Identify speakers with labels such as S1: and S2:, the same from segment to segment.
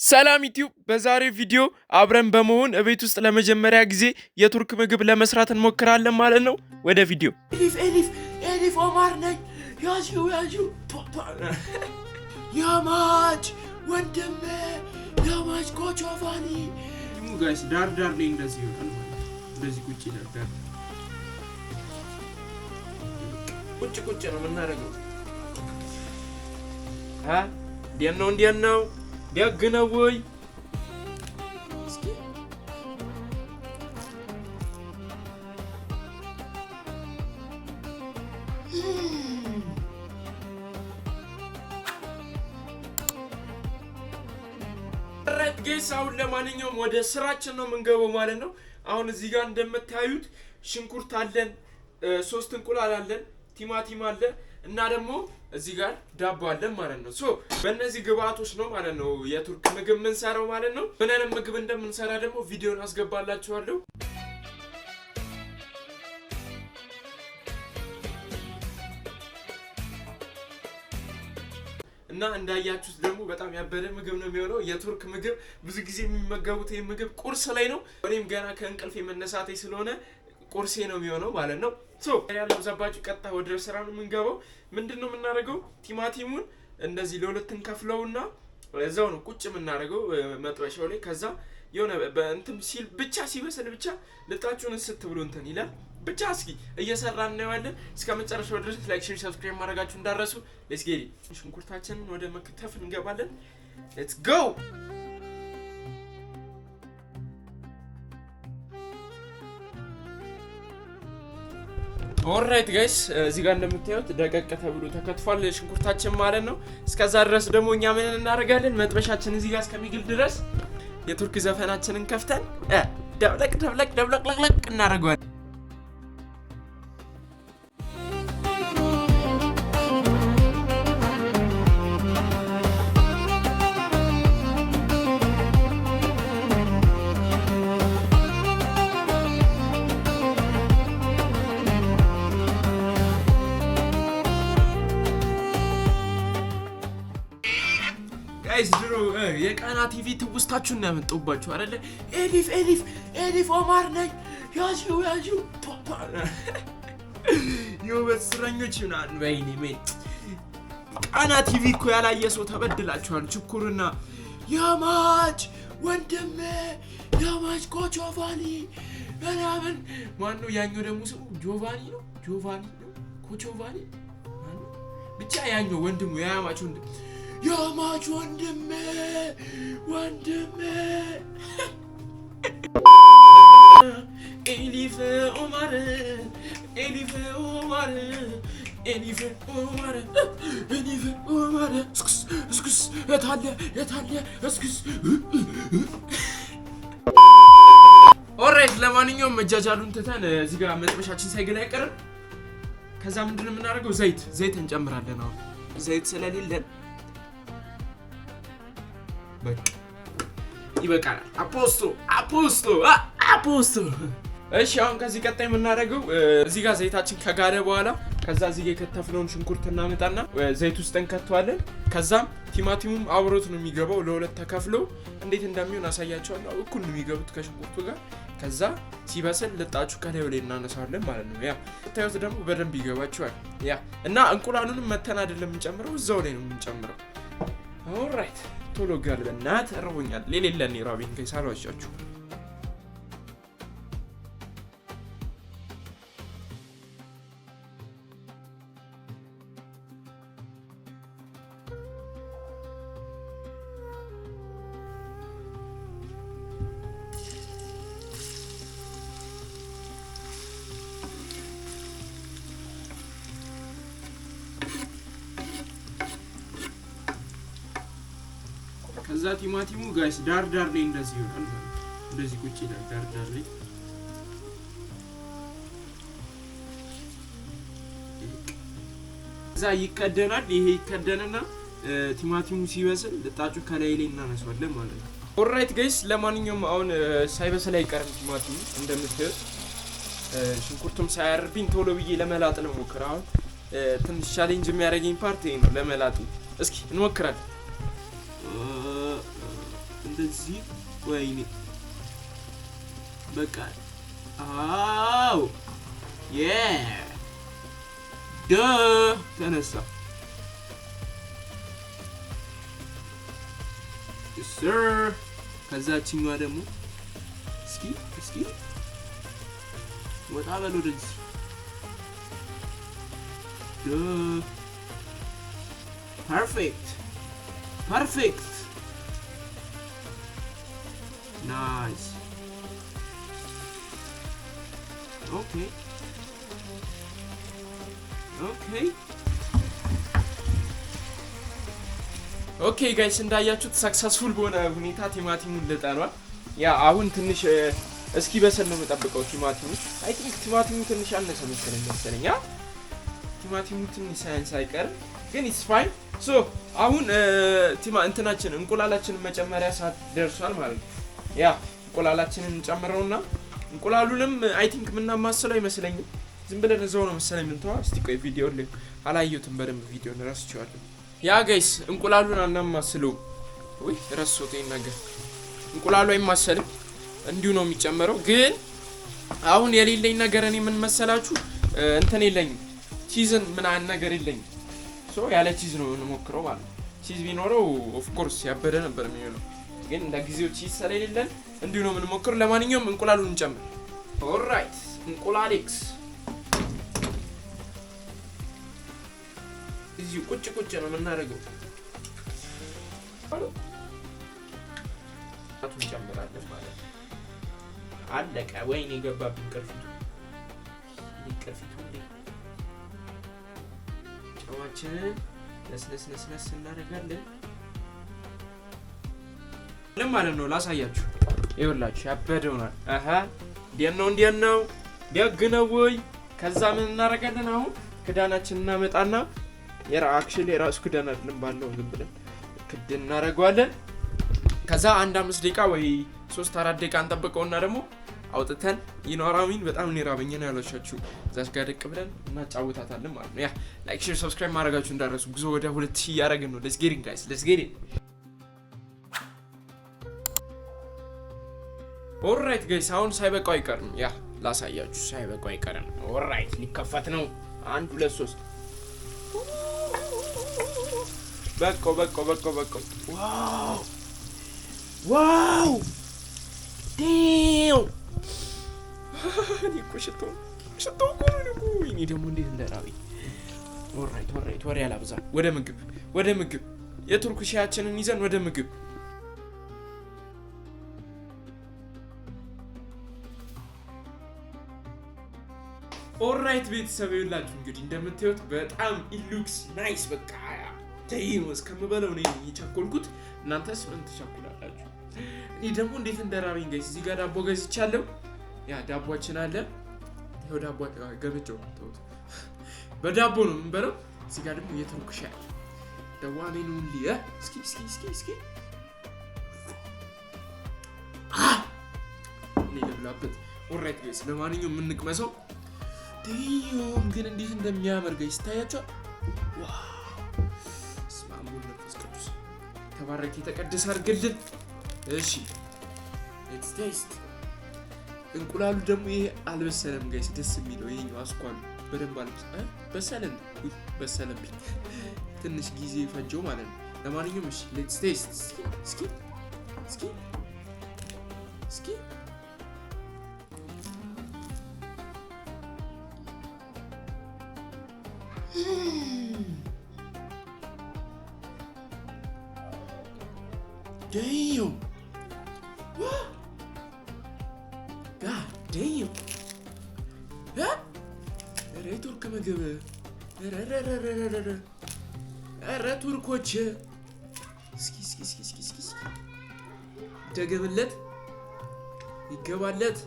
S1: ሰላም ዩቲዩብ፣ በዛሬው ቪዲዮ አብረን በመሆን እቤት ውስጥ ለመጀመሪያ ጊዜ የቱርክ ምግብ ለመስራት እንሞክራለን ማለት ነው። ወደ ቪዲዮ። ኤሊፍ ኤሊፍ ኤሊፍ ኦማር ነኝ። ያዡ ያዡ ያማች ወንድሜ ያማች ኮቾቫኒ guys ዳር ዳር ላይ እንደዚህ ይሆናል ማለት ነው። እንደዚህ ቁጭ ይላል። ዳር ቁጭ ቁጭ ነው የምናደርገው። እንዴት ነው? እንዴት ነው? ደግ ነው ወይ? እስኪ Alright guys፣ አሁን ለማንኛውም ወደ ስራችን ነው የምንገባው ማለት ነው። አሁን እዚህ ጋር እንደምታዩት ሽንኩርት አለን፣ ሶስት እንቁላል አለን፣ ቲማቲም አለ እና ደግሞ እዚህ ጋር ዳቦ አለን ማለት ነው። So በእነዚህ ግብአቶች ነው ማለት ነው የቱርክ ምግብ የምንሰራው ማለት ነው። ምን አይነት ምግብ እንደምንሰራ ደግሞ ቪዲዮን አስገባላችኋለሁ። እና እንዳያችሁት ደግሞ በጣም ያበደ ምግብ ነው የሚሆነው። የቱርክ ምግብ ብዙ ጊዜ የሚመገቡት ይህ ምግብ ቁርስ ላይ ነው። እኔም ገና ከእንቅልፍ የመነሳቴ ስለሆነ ቁርሴ ነው የሚሆነው ማለት ነው። So ያላብዛባችሁ ቀጥታ ወደ ስራ ነው የምንገባው። ምንድን ነው የምናደርገው? ቲማቲሙን እንደዚህ ለሁለት እንከፍለውና እዛው ነው ቁጭ የምናደርገው መጥበሻው ላይ። ከዛ የሆነ በእንትን ሲል ብቻ ሲበስል ብቻ ልጣችሁን ስት ብሎ እንትን ይላል። ብቻ እስኪ እየሰራ እናየዋለን። እስከ መጨረሻው ድረስ like፣ share፣ subscribe ማድረጋችሁ እንዳረሱ። Let's get it። ሽንኩርታችንን ወደ መክተፍ እንገባለን። Let's go። Alright guys፣ እዚህ ጋር እንደምታዩት ደቀቅ ተብሎ ተከትፏል ሽንኩርታችን ማለት ነው። እስከዛ ድረስ ደግሞ እኛ ምን እናደርጋለን? መጥበሻችን እዚህ ጋር እስከሚግል ድረስ የቱርክ ዘፈናችንን ከፍተን ደብለቅ ደብለቅ ደብለቅ ለቅለቅ እናደርገዋለን። Guys፣ ድሮ የቃና ቲቪ ትውስታችሁን ነው ያመጣሁባችሁ አይደለ? ኤሊፍ ኤሊፍ ኤሊፍ ኦማር ነኝ። ያዡ ያዡ የውበት እስረኞች ምናምን። ወይኔ ሜን ቃና ቲቪ እኮ ያላየ ሰው ተበድላችኋል። ችኩርና ያማች ወንድሜ ያማች ኮቾቫኒ ምናምን። ማነው ያኛው ደግሞ ስሙ? ጆቫኒ ነው፣ ጆቫኒ ነው፣ ኮቾቫኒ ብቻ ያኛው ወንድሙ፣ የያማች ወንድም፣ ያማች ወንድሜ ወንድሜ ኤሊፍ ኦማር ኤሊፍ ኦማር ኤሊፍ ኦማር ኤሊፍ ኦማር እስክስ እስክስ የታለ የታለ እስክስ። Alright፣ ለማንኛውም መጃጃሉን ትተን እዚህ ጋር መጥበሻችን ሳይግል አይቀርም። ከዛ ምንድን ነው የምናደርገው? ዘይት ዘይት እንጨምራለን። አሁን ዘይት ስለሌለን በቃ ይበቃናል። አፖስቶ አፖስቶ አፖስቶ። እሺ፣ አሁን ከዚህ ቀጣይ የምናደርገው እዚህ ጋር ዘይታችን ከጋለ በኋላ ከዛ እዚህ ጋር የከተፍነውን ሽንኩርት እናመጣና ዘይት ውስጥ እንከተዋለን። ከዛም ቲማቲሙም አብሮት ነው የሚገባው። ለሁለት ተከፍሎ እንዴት እንደሚሆን አሳያቸዋለሁ። እኩል ነው የሚገቡት ከሽንኩርቱ ጋር። ከዛ ሲበስል ልጣጩ ከላዩ ላይ እናነሳዋለን ማለት ነው። Yeah፣ ስታዩት ደግሞ በደንብ ይገባችኋል። Yeah፣ እና እንቁላሉንም መተን አይደለም የምንጨምረው፣ እዛው ላይ ነው የምንጨምረው። Alright፣ ቶሎ ጋል በእናትህ፣ እርቦኛል። ሌሌለኔ ራቤን guys፣ አልዋሻችሁ። ከዛ ቲማቲሙ guys ዳር ዳር ላይ እንደዚህ ይሆናል ማለት ነው። እንደዚህ ቁጭ ይላል ዳር ዳር ላይ። ከዛ ይከደናል። ይሄ ይከደንና ቲማቲሙ ሲበስል ልጣጩ ከላይ ላይ እናነሳዋለን ማለት ነው። Alright guys፣ ለማንኛውም አሁን ሳይበስል አይቀርም ቲማቲሙ እንደምታዩት። ሽንኩርቱም ሳያርብኝ ቶሎ ብዬ ለመላጥ ልሞክር። አሁን ትንሽ challenge የሚያደርገኝ part ይሄ ነው፣ ለመላጥ። እስኪ እንሞክራለን። እንደዚህ ወይኔ በቃ አዎ yeah ደ ተነሳ sir። ከዛችኛዋ ደግሞ እስኪ እስኪ ወጣ በል ወደዚህ ደ perfect perfect nice okay okay okay guys እንዳያችሁት successful በሆነ ሁኔታ ቲማቲሙን ልጠኗል። Yeah አሁን ትንሽ እስኪ በሰል ነው የምጠብቀው ቲማቲሙ። I think ቲማቲሙ ትንሽ አነሰ መሰለኝ። Yeah ቲማቲሙ ትንሽ ሳያንስ አይቀርም፣ ግን it's fine። So አሁን ቲማ እንትናችን እንቁላላችንን መጨመሪያ ሰዓት ደርሷል ማለት ነው። Yeah እንቁላላችንን እንጨምረውና እንቁላሉንም I think የምናማስለው አይመስለኝም። ዝም ብለን እዛው ነው መሰለኝ የምንተዋ። እስቲ ቆይ ቪዲዮ ላይ አላየሁትም በደንብ፣ ቪዲዮን ረስቼዋለሁ። Yeah guys እንቁላሉን አናማስለውም። ውይ ረስቶት ይሄን ነገር፣ እንቁላሉ አይማሰልም፣ እንዲሁ ነው የሚጨመረው። ግን አሁን የሌለኝ ነገር እኔ ምን መሰላችሁ? እንትን የለኝም፣ cheese ን ምናምን ነገር የለኝም። So ያለ cheese ነው የምንሞክረው ማለት ነው። Cheese ቢኖረው of course ያበደ ነበር የሚሆነው፣ ግን ለጊዜው cheese ስለሌለን እንዲሁ ነው የምንሞክረው። ለማንኛውም እንቁላሉን እንጨምር። Alright እንቁላሌክስ እዚሁ ቁጭ ቁጭ ነው የምናደርገው። እንጨምራለን ማለት ነው። አለቀ። ወይኔ የገባብኝ ቅርፊቱ ቅርፊቱ። እንዴ ጨዋችንን ነስነስ ነስነስ እናደርጋለን ማለት ነው። ላሳያችሁ፣ ይኸውላችሁ ያበደ ሆኗል። አሀ እንዴት ነው? እንዴት ነው? ደግ ነው ወይ? ከዛ ምን እናደርጋለን አሁን? ክዳናችን እናመጣና actually የራሱ ክዳን አይደለም ባለው ዝም ብለን ክድን እናደርገዋለን። ከዛ አንድ 5 ደቂቃ ወይ 3-4 ደቂቃ እንጠብቀውና ደግሞ አውጥተን ይኖራሚን በጣም እኔ ራበኝ ነው ያለቻችሁ እዛች ጋር ደቅ ብለን እናጫውታታለን ማለት ነው። Yeah like፣ share፣ subscribe ማድረጋችሁ እንዳረሱ። ጉዞ ወደ 2000 እያደረግን ነው። Let's get it guys, let's get it። Alright guys አሁን ሳይበቃው አይቀርም። Yeah ላሳያችሁ፣ ሳይበቃው አይቀርም። Alright ሊከፈት ነው። አንድ ሁለት ሶስት። በቃው በቃው በቃው በቃው። Wow wow damn! እኔ እኮ ሽታው ሽታው እኮ ነው እኮ። እኔ ደግሞ እንዴት እንደራበኝ። Alright alright፣ ወሬ አላብዛ። ወደ ምግብ ወደ ምግብ፣ የቱርክ ሻያችንን ይዘን ወደ ምግብ። Alright ቤተሰብ ይኸውላችሁ እንግዲህ እንደምታዩት በጣም it looks nice። በቃ damn እስከምበለው ነው የቸኮልኩት። እናንተስ ምን ትቸኩላላችሁ? እኔ ደግሞ እንዴት እንደራበኝ guys። እዚህ ጋር ዳቦ ገዝቻለሁ። Yeah ዳቦችን አለ። ይኸው ዳቦ ገመጨው ተውት። በዳቦ ነው የምንበለው። እዚህ ጋር ደግሞ የቱርክ ሻይ አለ። The one and only። እስኪ እስኪ እስኪ እስኪ እኔ ልብላበት። Alright guys ለማንኛውም የምንቅመሰው። Damn ግን እንዴት እንደሚያምር guys ይታያቸዋል። Wow በስመ አብ ወወልድ ወመንፈስ ቅዱስ፣ ተባረክ የተቀደሰ አድርግልን። እሺ let's taste። እንቁላሉ ደግሞ ይሄ አልበሰለም guys። ደስ የሚለው ይሄኛው አስኳሉ በደንብ በሰለን በሰለብኝ፣ ትንሽ ጊዜ ፈጀው ማለት ነው። ለማንኛውም እሺ let's taste። እስኪ እስኪ እስኪ እስኪ። Damn! God damn! ኧረ የቱርክ ምግብ! ኧረ ኧረ ቱርኮች! እስኪ እስኪ እስኪ እስኪ እስኪ እስኪ ደገምለት ይገባለት።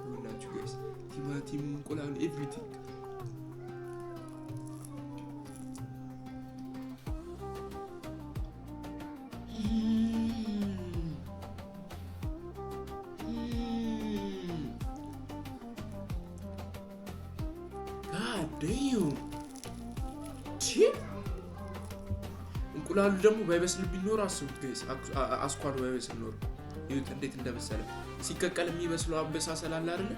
S1: ይኸውላችሁ guys ቲማቲም፣ እንቁላሉ፣ everything። God damn! እንቁላሉ ደግሞ ባይበስልብኝ ኖሮ አስቡት guys፣ አስኳሉ ባይበስል ኖሮ ይሁት እንዴት እንደበሰለ። ሲቀቀል የሚበስለው አበሳሰል አለ አይደለ?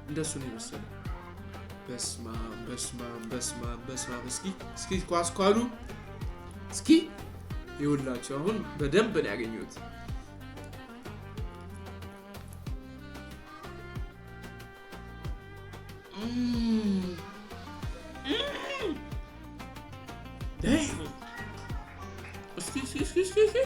S1: እንደሱ ነው የበሰለው። በስማም በስማም በስማም በስማም። እስኪ እስኪ ኳስኳሉ እስኪ ይኸውላችሁ አሁን በደንብ ነው ያገኘሁት። እስኪ እስኪ እስኪ እስኪ እስኪ።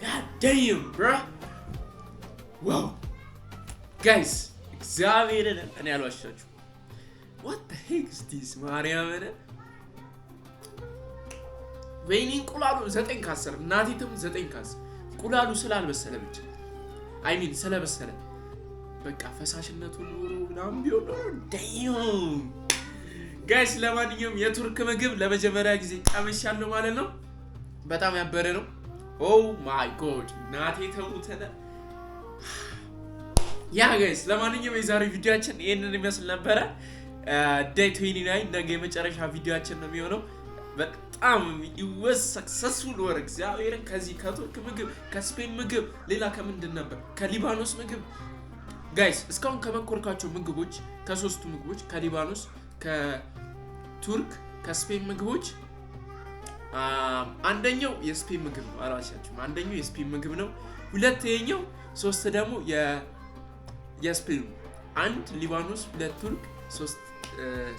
S1: God damn, bro. Wow. Guys, እግዚአብሔርን እኔ አልዋሻችሁ። What the heck is this? ማርያምን፣ ወይኔ እንቁላሉ 9 ከ10፣ እናቲትም 9 ከ10። እንቁላሉ ስላልበሰለ ብቻ፣ I mean ስለበሰለ በቃ ፈሳሽነቱ ኖሮ ምናምን ቢሆን ኖሮ damn guys። ለማንኛውም የቱርክ ምግብ ለመጀመሪያ ጊዜ ቀምሻለሁ ማለት ነው። በጣም ያበደ ነው። Oh my God፣ እናቴ ተሙተነ። Yeah guys፣ ለማንኛውም የዛሬው ቪዲዮአችን ይህንን ይመስል ነበረ። Day 29 ነገ የመጨረሻ ቪዲዮአችን ነው የሚሆነው። በጣም it was successful ወር። እግዚአብሔርን ከዚህ ከቱርክ ምግብ፣ ከስፔን ምግብ፣ ሌላ ከምንድን ነበር? ከሊባኖስ ምግብ። Guys፣ እስካሁን ከሞከርኳቸው ምግቦች፣ ከሶስቱ ምግቦች፣ ከሊባኖስ፣ ከቱርክ፣ ከስፔን ምግቦች አንደኛው የስፔን ምግብ ነው። አልዋሻችሁም። አንደኛው የስፔን ምግብ ነው። ሁለተኛው፣ ሶስት ደግሞ የስፔን፣ አንድ ሊባኖስ፣ ሁለት ቱርክ፣ ሶስት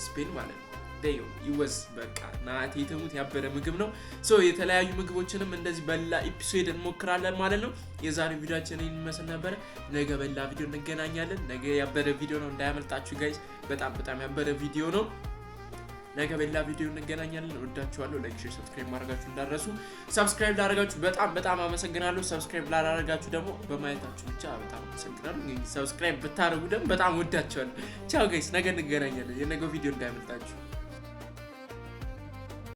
S1: ስፔን ማለት ነው። It was በቃ ናቴ ትሙት ያበደ ምግብ ነው። So የተለያዩ ምግቦችንም እንደዚህ በሌላ episode እንሞክራለን ማለት ነው። የዛሬው ቪዲዮአችን ይህን ይመስል ነበረ። ነገ በሌላ ቪዲዮ እንገናኛለን። ነገ ያበደ ቪዲዮ ነው፣ እንዳያመልጣችሁ guys። በጣም በጣም ያበደ ቪዲዮ ነው። ነገ በሌላ ቪዲዮ እንገናኛለን። እወዳችኋለሁ። Like፣ share፣ subscribe ማድረጋችሁ እንዳትረሱ። Subscribe ላደረጋችሁ በጣም በጣም አመሰግናለሁ። Subscribe ላላደረጋችሁ ደግሞ በማየታችሁ ብቻ በጣም አመሰግናለሁ። Subscribe ብታደርጉ ደግሞ በጣም እወዳችኋለሁ። ቻው guys፣ ነገ እንገናኛለን። የነገው ቪዲዮ እንዳያመልጣችሁ።